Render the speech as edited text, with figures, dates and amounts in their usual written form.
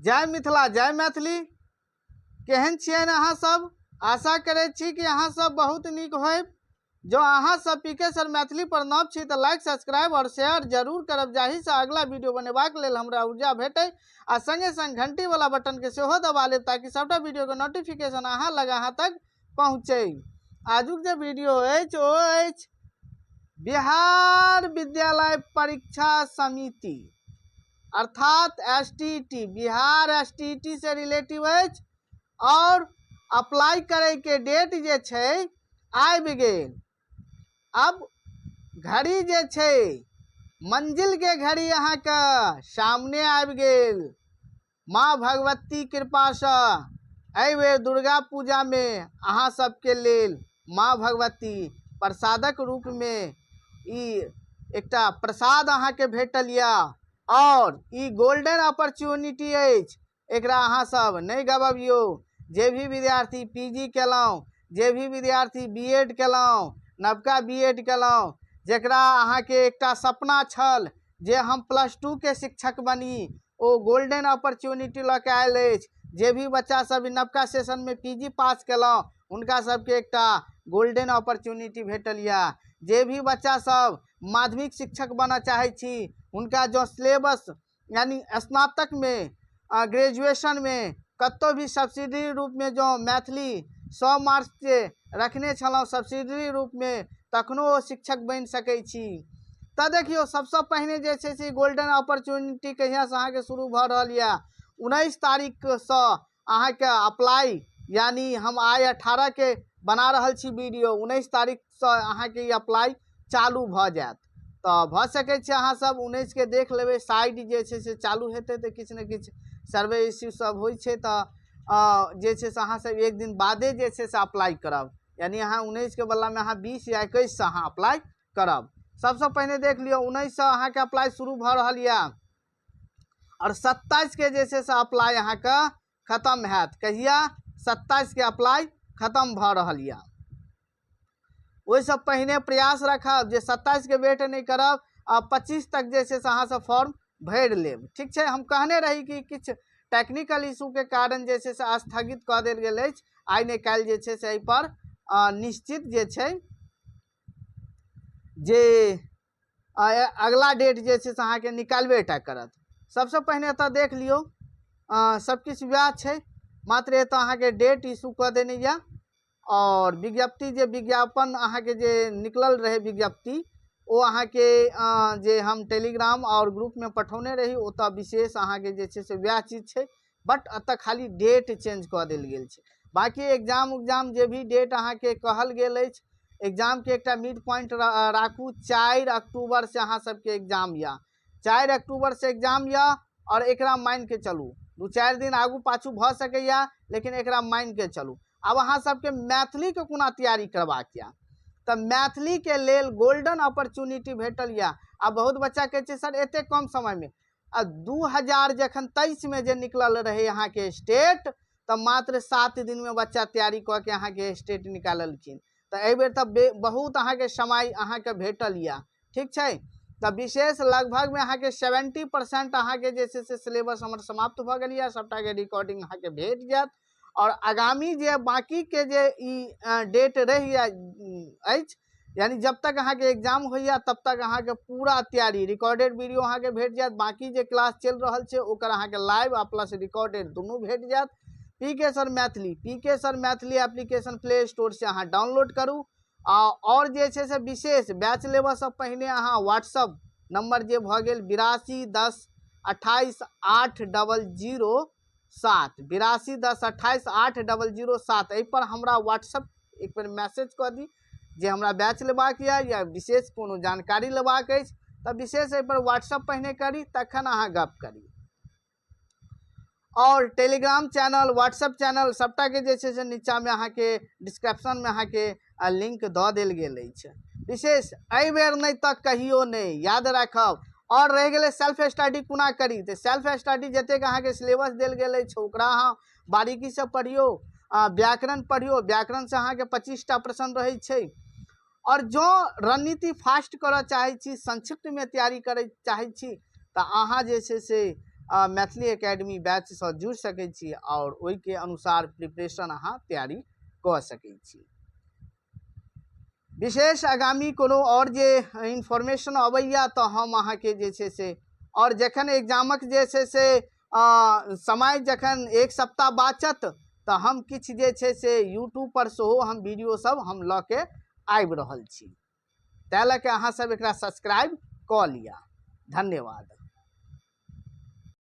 जय मिथिला, जय मैथिली। केहन छियनि अहाँ सब? आशा करै छी कि अहाँ सब बहुत नीक होयब। जँ अहाँ सब पी के सर मैथिली पर नव छी तऽ लाइक, सब्सक्राइब और शेयर जरूर करब, जाहिसँ अगला वीडियो बनेबाक लेल हमरा ऊर्जा भेटै, आ संगे संग घंटी वाला बटन के सेहो दबा लेब ताकि सबटा वीडियो के नोटिफिकेशन अहाँ लग अहाँ तक पहुँचै। आजुक जे वीडियो अछि ओ अछि बिहार विद्यालय परीक्षा समिति अर्थात S T T, Bihar S T T से रिलेटिव अछि और अप्लाई करैके डेट जे छै आबि गेल। अब घड़ी जे छै मंजिलके घड़ी अहाँके सामने आबि गेल। माँ भगवती कृपासँ एहिबेर दुर्गा पूजामे अहाँ सबके लेल माँ भगवती प्रसादक रूपमे ई एकटा प्रसाद अहाँके भेटल यऽ आओर ई गोल्डन अपॉर्चुनिटी अछि, एकरा अहाँ सब नहि गबबियौ। जे भी विद्यार्थी पी जी केलहुँ, जे भी विद्यार्थी बी एड केलहुँ, नवका बी एड केलहुँ, जकरा अहाँके एकटा सपना छल जे हम प्लस टू के शिक्षक बनी, ओ गोल्डन अपॉर्चुनिटी लऽ के आयल अछि। जे भी बच्चा सब ई नवका सेशनमे पी जी पास केलहुँ, हुनका सबके एकटा गोल्डन अपॉर्चुनिटी भेटल यऽ। जे भी बच्चा सब माध्यमिक शिक्षक बनऽ चाहै छी, हुनका जँ सिलेबस यानी स्नातकमे, ग्रेजुएशनमे कतहु भी सब्सिडी रूपमे जँ मैथिली 100 मार्क्सके रखने छलहुँ सब्सिडी रूपमे, तखनो ओ शिक्षक बनि सकै छी। तऽ देखियौ, सबसँ पहिने जे छै से गोल्डन अपॉर्चुनिटी कहियासँ अहाँके शुरू भऽ रहल यऽ? 19 तारीखसँ अहाँके अप्लाई, यानी हम आइ 18के बना रहल छी वीडियो, 19 तारीखसँ अहाँके ई अप्लाई चालू भऽ जायत। तऽ भऽ सकै छै अहाँ सब 19के देख लेबै, साइट जे छै से चालू हेतै तऽ किछु ने किछु सर्वे इश्यू सब होइ छै, तऽ जे छै से अहाँ सब एक दिन बादे जे छै से अप्लाई करब, यानी अहाँ 19के बदलामे अहाँ 20 या 21सँ अहाँ अप्लाई करब। सबसँ पहिने देख लियौ, 19सँ अहाँके अप्लाई शुरू भऽ रहल यऽ आओर 27के जे छै से अप्लाई अहाँके खतम हैत। कहिया? 27के अप्लाई खतम भऽ रहल यऽ। ओहिसँ पहिने प्रयास राखब जे 27के वेट नहि करब आ 25 तक जे छै से अहाँ सब फॉर्म भरि लेब। ठीक छै, हम कहने रही कि किछु टेक्निकल इशूके कारण जे छै से स्थगित कऽ देल गेल अछि। आइ नहि काल्हि जे छै से एहिपर निश्चित जे छै जे अगला डेट जे छै से अहाँके निकालबे टा करत। सबसँ पहिने एतऽ देख लियौ, सबकिछु वएह छै, मात्र एतऽ अहाँके डेट इशू कऽ देने यऽ आओर विज्ञप्ति जे विज्ञापन अहाँके जे निकलल रहै विज्ञप्ति, ओ अहाँके जे हम टेलीग्राम आओर ग्रुपमे पठौने रही, ओतऽ विशेष अहाँके जे छै से वएह चीज छै, बट एतऽ खाली डेट चेंज कऽ देल गेल छै। बाँकी एग्जाम उग्जाम जे भी डेट अहाँके कहल गेल अछि, एग्जामके एकटा मिड पॉइंट राखू, 4 अक्टूबर से अहाँ सबके एग्जाम यऽ, 4 अक्टूबर से एग्जाम यऽ आओर एकरा मानिके चलू 2-4 दिन आगू पाछू भऽ सकैए, लेकिन एकरा मानिके चलू। आब अहाँ सबके मैथिलीके कोना तैयारी करबाक यऽ, तऽ मैथिलीके लेल गोल्डन अपॉर्चुनिटी भेटल यऽ। आब बहुत बच्चा कहै छै सर एतेक कम समयमे, आ दू हजार जखन तेइसमे जे निकलल रहै अहाँके स्टेट, तऽ मात्र 7 दिनमे बच्चा तैयारी कऽ के अहाँके स्टेट निकाललखिन। तऽ एहिबेर तऽ बहुत अहाँके समय अहाँके भेटल यऽ। ठीक छै, तऽ विशेष लगभगमे अहाँके 70% अहाँके जे छै से सिलेबस हमर समाप्त भऽ गेल यऽ, सबटाके रिकॉर्डिंग अहाँके भेट जायत। आओर आगामी जे बाँकीके जे ई डेट रहि अछि, यानी जब तक अहाँके एग्जाम होइए तब तक अहाँके पूरा तैयारी रिकॉर्डेड वीडियो अहाँके भेट जायत। बाँकी जे क्लास चलि रहल छै ओकर अहाँके लाइव आ प्लस रिकॉर्डेड दुनू भेट जायत। पी K sir Maithili, P K sir Maithili application play store से अहाँ डाउनलोड करू। आओर जे छै से विशेष बैच लेबऽसँ पहिने अहाँ व्हाट्सअप नंबर जे भऽ गेल 82 10 28 8 डबल जीरो सात, 82 10 28 8 डबल जीरो सात, एहिपर हमरा व्हाट्सअप एक बेर मैसेज कऽ दी जे हमरा बैच लेबाक यऽ या विशेष कोनो जानकारी लेबाक अछि, तऽ विशेष एहिपर व्हाट्सअप पहिने करी तखन अहाँ गप करी। आओर टेलीग्राम चैनल, व्हाट्सअप चैनल सबटाके जे छै से नीचाँमे अहाँके डिस्क्रिप्शनमे अहाँके लिंक दऽ देल गेल अछि। विशेष एहिबेर नहि तऽ कहियो नहि, याद राखब। आओर रहि गेलै सेल्फ स्टडी कोना करी, तऽ सेल्फ स्टडी जतेक अहाँके सिलेबस देल गेल अछि ओकरा अहाँ बारीकीसँ पढ़ियौ, व्याकरण पढ़ियौ, व्याकरणसँ अहाँके 25टा प्रश्न रहै छै। आओर जँ रणनीति फास्ट करऽ चाहै छी, संक्षिप्तमे तैयारी करै चाहै छी, तऽ अहाँ जे छै से मैथिली एकेडमी बैचसँ जुड़ि सकै छी आओर ओहिके अनुसार प्रिपरेशन अहाँ तैयारी कऽ सकै छी। विशेष आगामी कोनो आओर जे इन्फॉर्मेशन अबैया तऽ हम अहाँके जे छै से, आओर जखन एग्जामक जे छै से समय जखन एक सप्ताह बाँचत तऽ हम किछु जे छै से यूट्यूबपर सेहो हम वीडियो सब हम लऽ के आबि रहल छी, ताहि लऽ कऽ अहाँ सब एकरा सब्सक्राइब कऽ लिअ। धन्यवाद।